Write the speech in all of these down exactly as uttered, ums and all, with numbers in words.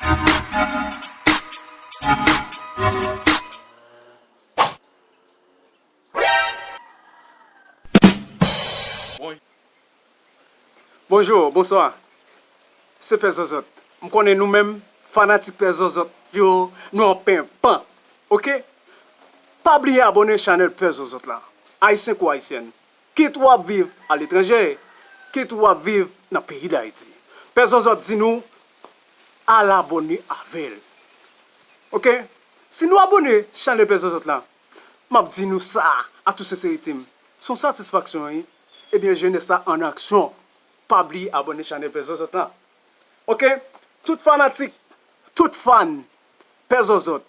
Bon. Bonjou, bonswa. Se Pè Zòzòt. M konnen nou menm, fanatik Pè Zòzòt yo, nou an penpan. Oke? Pa bliye abòne chanèl Pè Zòzòt la. Ayisyen kou ayisyèn. Kit w ap viv aletranje, kit w ap viv nan peyi Dayiti. Pè Zòzòt di nou, al abòne avè l. Oke? Si nou abòne chanèl Pè Zòzòt la, m ap di nou sa, a tout senserite m. Se yon satisfaksyon, wi. Ebyen, jenès la an aksyon. Pa bliye abòne chanèl Pè Zòzòt la. Oke? Tout fanatik, tout fan Pè Zòzòt,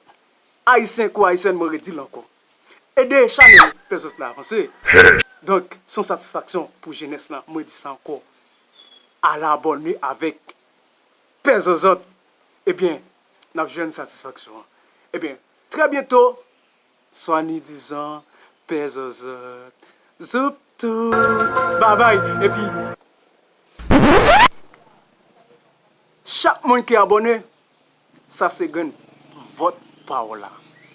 ayisyen kou ayisyèn, mwen redi l ankò. Ede chanèl Pè Zòzòt la avanse. Donk, se yon satisfaksyon pou jenès la, mwen di sa ankò. Al abòne avèk Pè Zòzòt. Ebyen, n ap jwenn satisfaksyon an. Ebyen, trè byento, swadizan Pè Zòzòt. Zoup tout. Babay. Epi, chak moun ki abòne, sa se grenn vòt pa w la.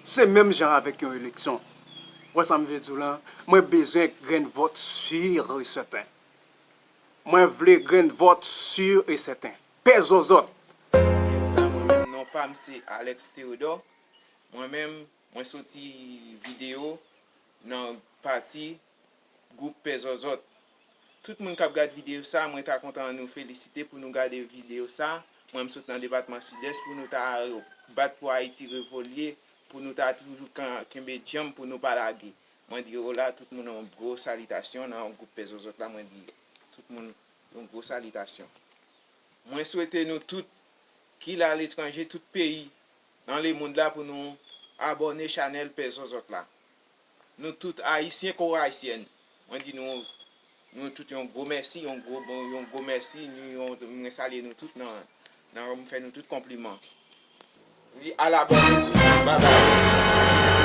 Se menm jan avèk yon eleksyon. Wè sa m vle di w lan? Mwen bezwen grenn vòt si e sèten. Mwen vle grenn vòt si e sèten. Pè Zòzòt. Videyo sa, mwen menm, non pa m se Alex Theodore. Mwen menm, mwen soti videyo nan pati gwoup Pè Zòzòt. Tout moun k ap gad videyo sa, mwen ta kontan nou felisite pou nou gade videyo sa. Mwen, m sot nan depatman Sidès pou nou ta bat pou Ayiti revolye, pou nou ta toujou kan-, kenbe djanm, pou nou pa lage. Mwen di yo la, tout moun yon gwo salitasyon nan gwoup Pè Zòzòt la, mwen di tout moun yon gwo salitasyon. Mwen swete nou tout, ki la aletranje, tout peyi nan lemonn la, pou nou abòne chanèl Pè Zòzòt la. Nou tout ayisyen kou ayisyèn, mwen di nou, nou tout yon gwo mèsi, yon gwo, yon gwo mèsi, nou yon, mwen salye nou tout nan, nan, m fè nou tout konpliman. Wi, al abòne tou, babay.